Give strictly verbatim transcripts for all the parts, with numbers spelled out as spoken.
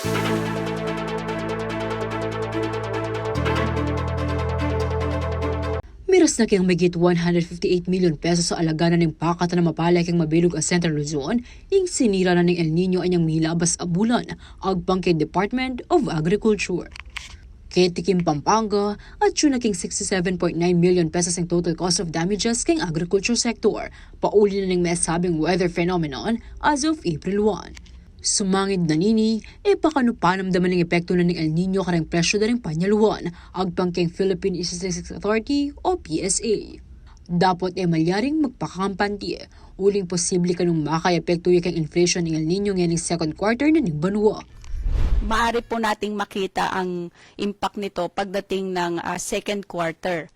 Miras na keng mahigit one hundred fifty-eight million pesos a alaga na ning pakatan a mapalakeng mabilug a Central Luzon ing sinira na ning El Niño anyang milabas a bulan, agpang keng Department of Agriculture. Keti king Pampanga, atyu na keng sixty-seven point nine million pesos ing total cost of damages keng agriculture sector, pauli na ning mesabing weather phenomenon as of April one. Sumangid na nini, e pa kanu panamdaman ing epektu na ning El Niño kareng presyu da ring panyaluan, agpang keng Philippine Statistics Authority o P S A. Dapot e malyaring magpakampante, uling posible kanung makaepektu ya keng inflation ning El Niño ngening second quarter na ning banua. Maari po nating makita ang impact nito pagdating ng, ah, second quarter.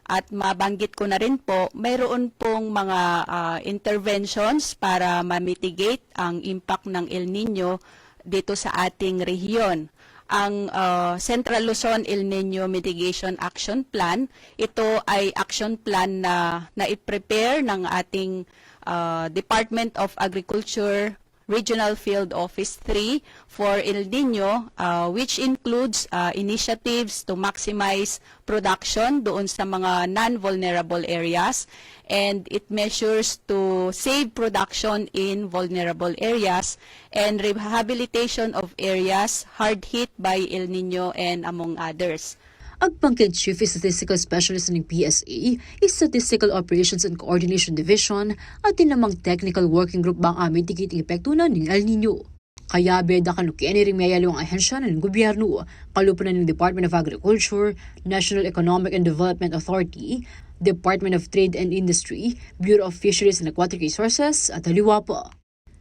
At mabanggit ko na rin po, mayroon pong mga, ah, interventions para ma-mitigate ang impact ng El Niño dito sa ating rehiyon. Ang, ah, Central Luzon El Niño Mitigation Action Plan, ito ay action plan na nai-prepare ng ating, ah, Department of Agriculture Regional Field Office three for El Niño, uh, which includes, uh, initiatives to maximize production doon sa mga non-vulnerable areas, and it measures to save production in vulnerable areas and rehabilitation of areas hard hit by El Niño and among others. Agpang keng Chief Statistical Specialist ning P S A, Statistical Operations and Coordination Division, atin namang technical working group bang a-mitigate ing epektu na ning El Niño. Kayabe da kanu keni ring miyayaliwang ahensya na ning gubyernu, kalupa na ning Department of Agriculture, National Economic and Development Authority, Department of Trade and Industry, Bureau of Fisheries and Aquatic Resources, at aliwa pa.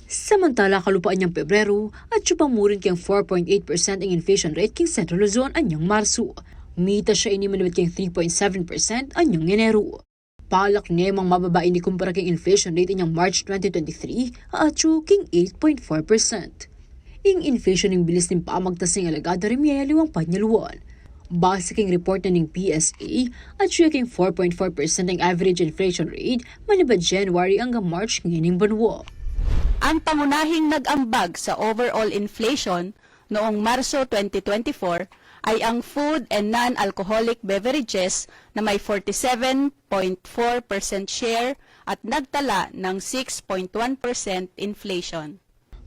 Samantala, kalupa anyang Pebrero, atyu pa murin keng four point eight percent ing inflation rate keng Central Luzon anyang Marso. Mitas ya ini manibat keng three point seven percent anyang Enero. Palak ne mang mababa ini kumpara keng inflation rate anyang March twenty twenty-three, a atyu keng eight point four percent. Ing inflation ing bilis ning pamagtas ning alagad da ring miyayaliwang panyaluan. Base keng report na ning P S A, atyu ya keng four point four percent ing average inflation rate manibat January anggang March ngening banua. Ang pangunahing nag-ambag sa overall inflation noong Marso twenty twenty-four ay ang food and non-alcoholic beverages na may forty-seven point four percent share at nagtala ng six point one percent inflation.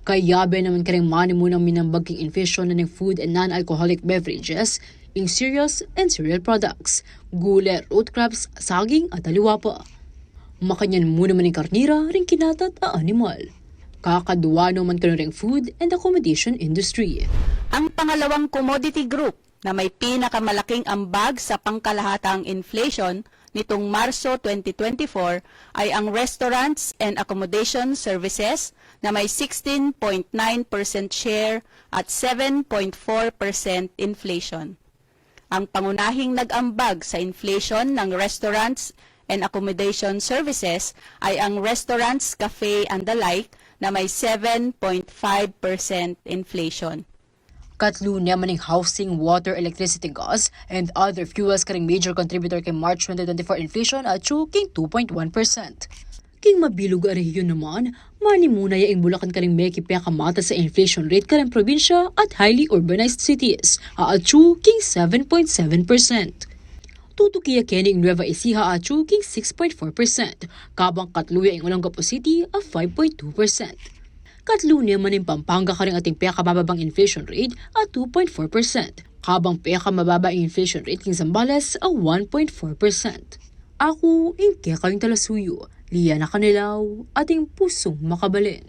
Kayabe naman kareng manimunang minambag king inflation na ning food and non-alcoholic beverages, ing cereals and cereal products, gule, root crops, saging at aliwa pa. Makanyan mu naman ing karnira ring kinatat a animal. Kakadwa naman kanu ring food and accommodation industry. Ang pangalawang commodity group na may pinakamalaking ambag sa pangkalahatang inflation nitong Marso twenty twenty-four ay ang restaurants and accommodation services na may sixteen point nine percent share at seven point four percent inflation. Ang pangunahing nag-ambag sa inflation ng restaurants and accommodation services ay ang restaurants, cafe, and the like na may seven point five percent inflation. Katlu naman ing housing, water, electricity, gas, and other fuels karing major contributor keng March twenty twenty-four inflation, atyu keng two point one percent. King mabilug a rehiyon naman, manimuna ya ing Bulacan karing mekipekamatas a inflation rate karing probinsya at highly urbanized cities, a atyu king seven point seven percent. Tutuki ya keni ing Nueva Ecija, atyu king six point four percent, kabang katlu ya ing Olongapo City a five point two percent. Katlu naman ing Pampanga karing ating pekamababang inflation rate a two point four percent, kabang pekamababa ing inflation rate king Zambales a one point four percent. Aku ing kekayung talasuyu, Liana Canelao, ating pusung makabalen.